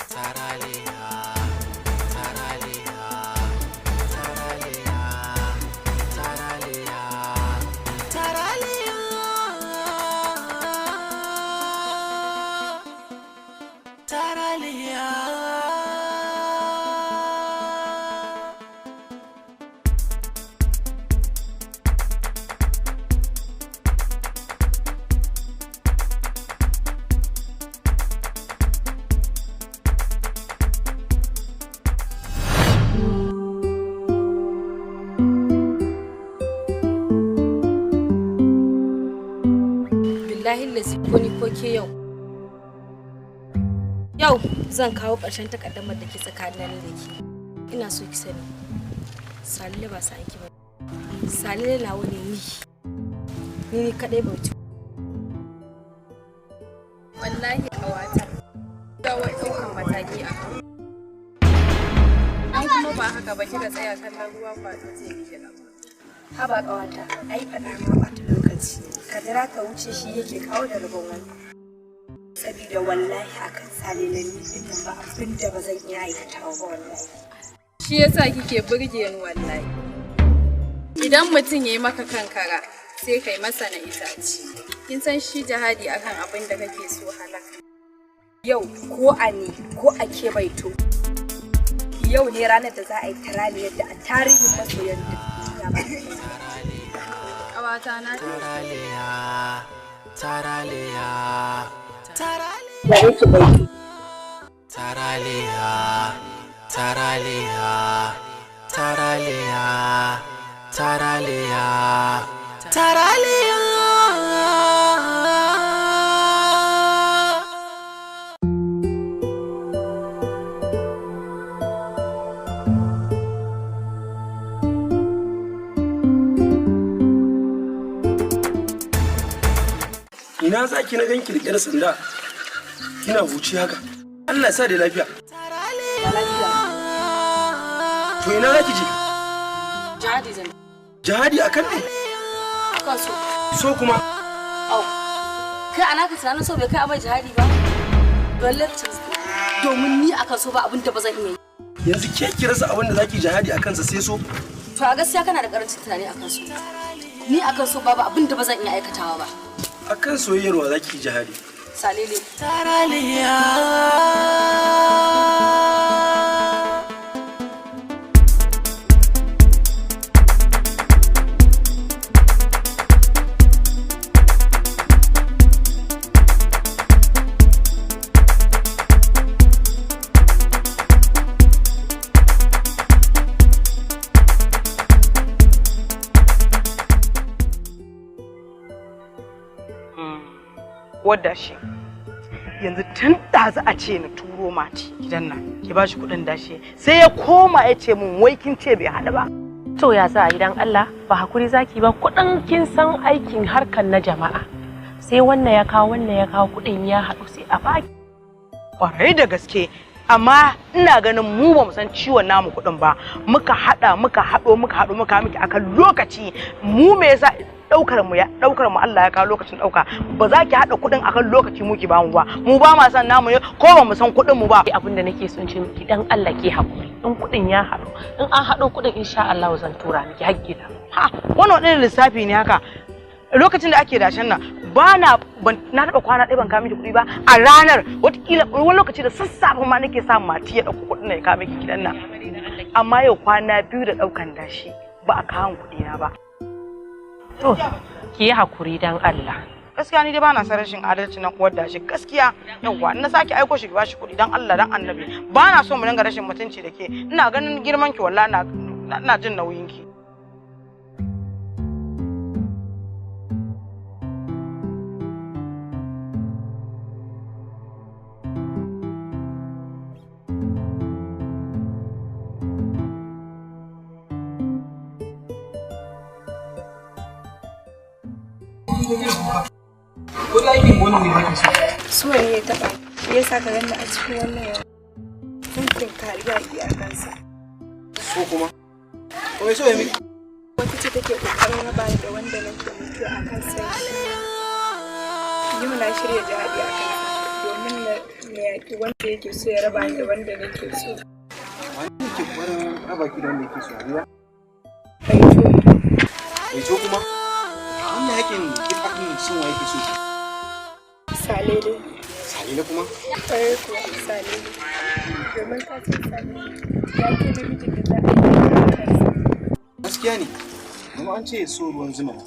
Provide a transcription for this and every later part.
Taraliya, taraliya, taraliya, taraliya, taraliya, taraliya. Billahi lazi, ko ni ko ke, yau yau zan kawo ƙarshen takaddamar da ke tsakanin da ke. Ina so ki sani, Salile ba sa'an ki ba. Salile nawa ne, ni kadai bauchi. Wallahi ƙawata, gawar ɗaukan mataki a kan. In kuma ba haka ba kika tsaya kallon ruwa, kwaɗo zai miki gaba. Haba ƙawata, ai faɗa ma ɓata lokaci. Ka jira ka wuce, shi yake kawo da rabon wani. Sabida wallahi akan salilanni ɗin nan ba abin da ba zan iya aikatawa ba wallahi. Shi yasa kike burge ni wallahi. Idan mutum ya yi maka kankara, sai kai masa na itace. Kin san shi jihadi akan abin da kake so halaka. Yau ko a ni ko a ke baito. Yau ne ranar da za a yi taraliyar da a tarihin masoyan duniya ba. Ƙawata na. Taraliya, taraliya, taraliya. Gare ki baito. Taraliya, taraliya, taraliya, taraliya, taraliya. Ina za ki na ganki da ƙyar sanda kina huci haka? Allah ya sa da lafiya. To ina za ki je? Jihadi zan. Jihadi akan me? Akan so. So kuma? Au, kai ana ka tunanin so bai kai amai jihadi ba? Balle domin ni akan so ba abin da ba zan iya yi. Yanzu ke ki rasa abin da zaki jihadi akan sa sai so? To a gaskiya kana da karancin tunani akan so. Ni akan so babu abin da ba zan iya aikatawa ba. Akan soyayyarwa zaki jihadi? Salele. Taraliya. Wadda shi yanzu tun ɗazu a ce na turo mati gidan nan ki ba shi kuɗin dashi, sai ya koma ya ce mun wai kin ce bai haɗu ba. To ya za a yi dan Allah? Ba hakuri zaki ba? Kuɗin kin san aikin harkar na jama'a. Sai wannan ya kawo, wannan ya kawo, kuɗin ya haɗu sai a baki. Kwarai da gaske, amma ina ganin mu ba mu san ciwon namu kuɗin ba. Muka haɗa, muka haɗo, muka haɗo, muka miki akan lokaci. Mu me yasa ɗaukar mu ya ɗaukar mu Allah ya kawo lokacin ɗauka, ba za ki haɗa kuɗin akan lokaci mu ki ba mu ba? Mu ba ma san namu ne ko ba mu san kuɗin mu ba? Abin da nake son ce miki, dan Allah ki hakuri. In kuɗin ya haɗu, in an haɗo kuɗin, insha Allah zan tura miki har gida. Ha, wannan wani lissafi ne haka? Lokacin da ake dashen nan ba na ban na taɓa kwana ɗaya ban kawo miki kuɗi ba a ranar. Wataƙila wani lokaci da sassafe ma nake sa mati ya ɗauko kuɗin ya kawo miki gidan nan, amma yau kwana 2 da ɗaukan dashi ba a kawo kuɗi na ba. To ki yi hakuri dan Allah. Gaskiya ni dai ba na son rashin adalci na uwar dashi, gaskiya. Yawwa, in na sake aiko shi ki bashi kuɗi. Dan Allah dan Annabi, ba na so mu dinga rashin mutunci da ke. Ina ganin girman ki wallahi, ina jin nauyin ki. Ko da aikin gonan ne baki so? So ne ya taɓa, shi yasa ka ganni a cikin wannan yau. Zan tinkari yaƙi a kansa. So kuma? Ko me so ya miki? Wata ce take ƙoƙarin raba ni da wanda nake mutuwa a kan san shi. Yau na shirya jihadi a kansa domin na na yaƙi wanda yake so ya raba ni da wanda nake so. Wani ne ke ƙoƙarin raba ki da wanda yake so, Harira? Baito. Baito kuma? Wannan yakin duk akan son wa yake so? Salele. Salele kuma? Kwarai kuwa, Salele. Domin ka san Salele ya ke namijin da za a yi a kansa. Gaskiya ne. Kuma an ce so ruwan zuma ne.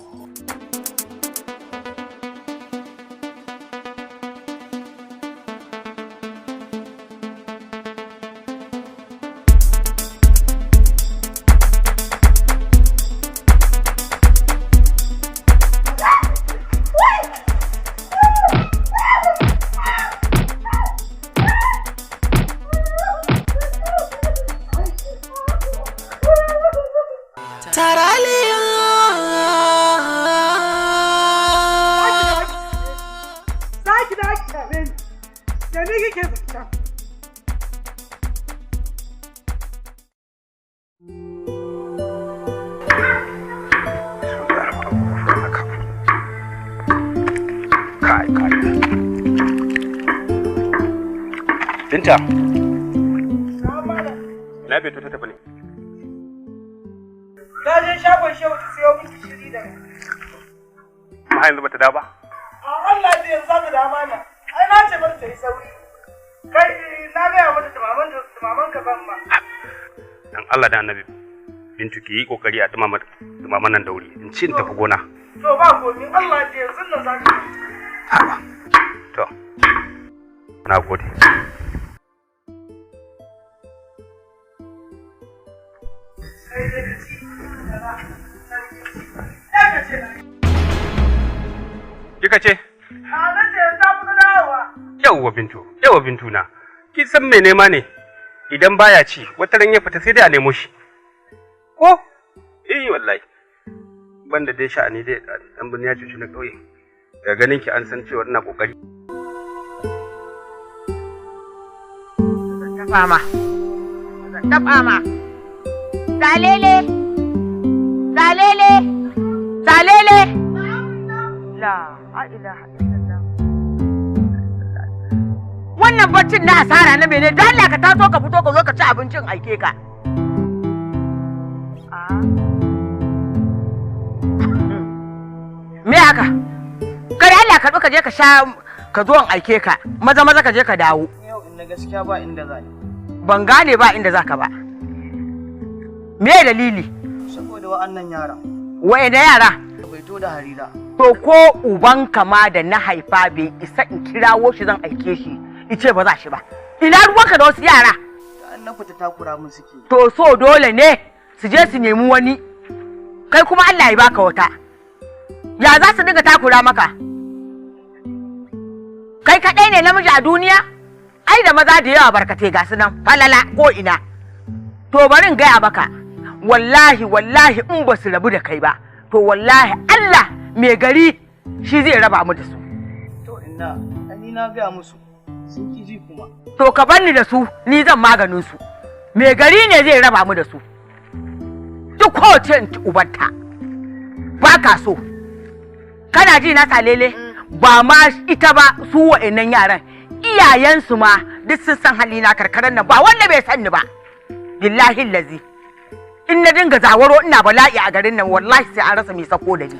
Taraliya. Za ki da ki same ni. Da ni kike zancen. Kai, kai. Binta. Ina bai ta tafi ne? Ta je shagon shehu ta siyo min gishiri da Kuma har yanzu bata dawo ba. A Allah da yanzu za ta da mana. Ai na ce mata ta yi sauri. Kai, na gaya mata tumaman ka zan ma. Dan Allah da Annabi, Bintu, ki yi kokari a dumama dumaman nan da wuri. In ci in tafi gona. To, ba komi, Allah da yanzu nan za ta. Haba. To. Na gode. Kai dai ka ci. Kaza. Sarki ci. Ya ka ce na. Kika ce? A na ce ta kusa dawowa. Yawwa Bintu, yawwa Bintu na. Kin san me nema ne? Idan baya ci, wata ran ya fita sai dai a nemo shi. Ko? Eh wallahi. Banda dai sha'ani dai dan birni ya cuci na kauye. Daga ganin ki an san cewa ina kokari. Ta fama. Ta fama. Salele. Salele. Salele. La ilaha illallah. Wannan baccin na asara na mene? Da Allah ka taso ka fito ka zo ka ci abincin aike ka. Me haka? Kada Allah ka ka je ka sha ka zo in aike ka. Maza maza ka je ka dawo. Yau in na gaskiya ba inda za ni. Ban gane ba inda zaka ba. Me dalili? Saboda wa'annan yara. Wa'ina yara? Baito da Harira. To, ko ubanka ma da na haifa bai isa in kirawo shi zan aike shi ice ba za shi ba. Ina ruwanka da wasu yara? Da an na fita takura mun suke. To, so dole ne su je su nemi wani. Kai kuma Allah ya baka wata. Ya za su dinga takura maka? Kai kaɗai ne namiji a duniya? Ai da maza da yawa barkatai ga su nan falala ko ina. To, bari in gaya maka. Wallahi wallahi in ba su rabu da kai ba, to wallahi Allah mai gari shi zai raba mu da su. To inna, ni na gaya musu sun ki ji kuma. To, ka bar ni da su, ni zan maganin su. Mai gari ne zai raba mu da su. Duk kowace in ci ubanta. Ba ka so. Kana ji na, Salele? Ba ma ita ba, su wa'annan yaran. Iyayensu ma duk sun san halina, karkarar nan ba wanda bai san ni ba. Billahi lazi. In na dinga zawaro ina bala'i a garin nan, wallahi sai an rasa mai sako da ni.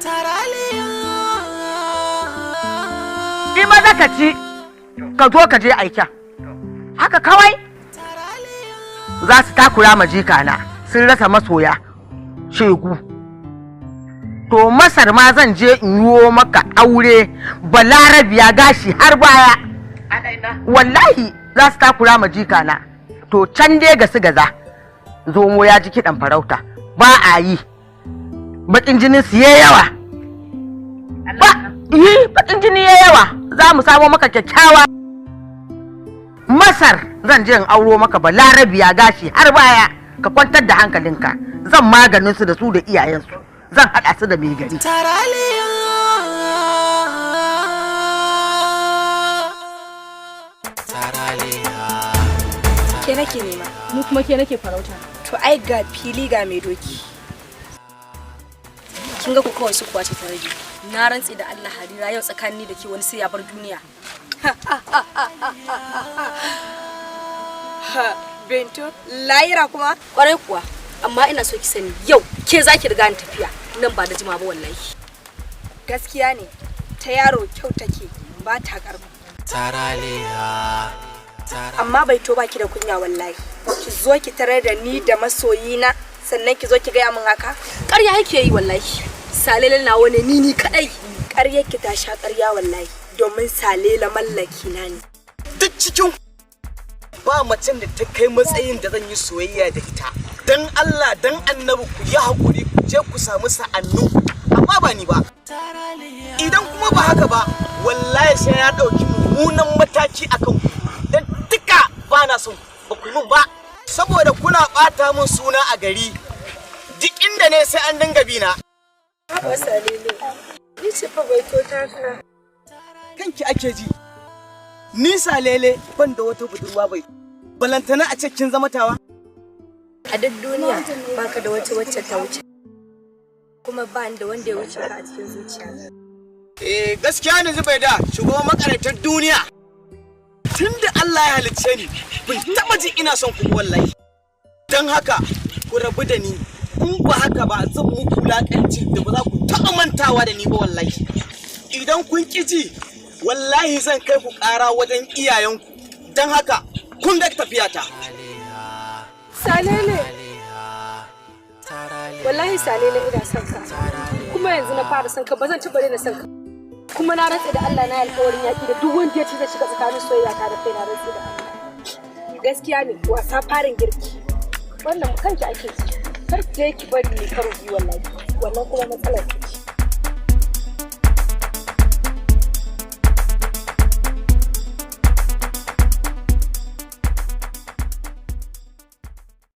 Ni maza ka ci ka zo ka je aiken. Haka kawai za su takura ma jikana, sun rasa masoya shegu. To, Masar ma zan je in yiwo maka aure balarabiya gashi har baya. Wallahi za su takura ma jikana. To, can dai ga su gaza. Zomo ya ji kiɗan farauta ba a yi. Baƙin jinin su yayi yawa. Ba yi baƙin jini yayi yawa. Za mu samo maka kyakkyawa. Masar zan je in auro maka balarabiya gashi har baya. Ka kwantar da hankalinka, zan maganin su da su da iyayensu, zan haɗa su da mai gari. Taraliya. Taraliya. Ke nake nema. Mu kuma ke nake farauta. To, ai ga fili ga mai doki. Kin ga ku kawai su kuwa ce ta rage. Na rantse da Allah, Harira, yau tsakanin ni da ke wani sai ya bar duniya. Bintu, layira kuma? Kwarai kuwa, amma ina so ki sani yau ke za ki riga ni tafiya nan ba da jima ba wallahi. Gaskiya ne, ta yaro kyau take ba ta karba. Taraliya. Amma bai to baki da kunya wallahi. Ki zo ki tarar da ni da masoyina sannan ki zo ki gaya min haka. Ƙarya yake yi wallahi. Salele nawa ne ni kadai. Ƙaryar ki ta sha ƙarya wallahi domin salela mallaki na ne. Duk cikin ba macen da ta kai matsayin da zan yi soyayya da ita. Dan Allah dan Annabi ku yi hakuri ku je ku samu sa'annu amma ba ni ba. Idan kuma ba haka ba wallahi sai na ɗauki mummunan mataki akan ku dan duka ba na son ba ku yi min ba saboda kuna ɓata min suna a gari duk inda ne sai an dinga bi na. Haba Salele, ni ce fa bai to taka. Kanki ake ji. Ni Salele ban da wata budurwa bai. Balantana a ce kin zama tawa. A duk duniya baka da wacce wacce ta wuce. Kuma ba ni da wanda ya wuce ka a cikin zuciya. Eh gaskiya ne Zubaida shugaban makarantar duniya. Tunda Allah ya halicce ni ban taba jin ina son ku wallahi. Dan haka ku rabu da ni in ba haka ba zan muku wulaƙancin da ba za ku taɓa mantawa da ni ba wallahi. Idan kun ƙi ji wallahi zan kai ku ƙara wajen iyayenku. Dan haka kun ga tafiyata. Salele. Wallahi Salele ina son ka. Kuma yanzu na fara son ka ba zan ci bare na son ka. Kuma na rantse da Allah na yi alƙawarin yaƙi da duk wanda ya ci zai shiga tsakanin soyayya ta da kai na rantse da Allah. Gaskiya ne wasa farin girki. Wannan kanki ake ci. Kar ki je ki bari ni karo biyu wallahi. Wannan kuma matsalar ki.